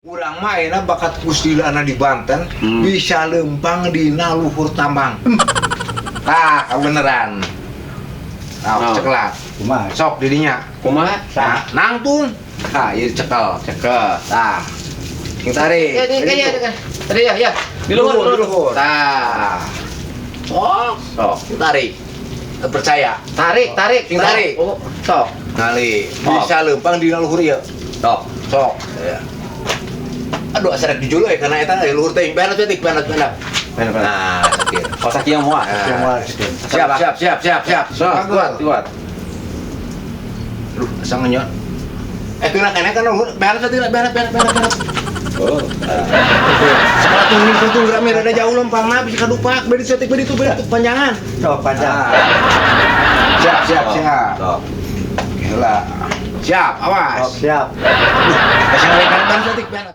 Urang mah ayeuna bakat kustilana di Banten bisa lempang dina luhur tambang. Tah, beneran. Nah, Oh. cekelat. Kumaha? Sok didinya. Kumaha? Nah, nangtung. Tah, ieu cekel. Cekel. Tah. Sing tarik. Ya, ini kayaknya ada kan. Tadi ya, ya. Di luhur, Di luhur. Tah. Sok, Sok. sing tarik. Teu percaya. Tarik, tarik, Sing tarik. Oh, sok. Ngali, bisa lempang dina luhur ieu. Sok. Sok. Ya. Aduh, asa rek dijulu ya karena eta luhur teh beres detik beres beres. Bener, bener. Nah, sakit. Oh, sakieu moal. Nah. Semua. Siap, siap, siap, siap, siap. Sok, kuat, kuat. Aduh, asa ngenyot. Eh, kena kena kan luhur, beres detik, beres, beres, beres, beres. Oh. Sekolah tunggu tunggu rame rada jauh lempangna bisa kadupak, bedi setik bedi itu bedi itu panjangan. Sok panjang. Nah. Siap, siap, siap. Sok. Gila. Siap, awas. Siap. Aduh, asa ngenyot beres detik, beres.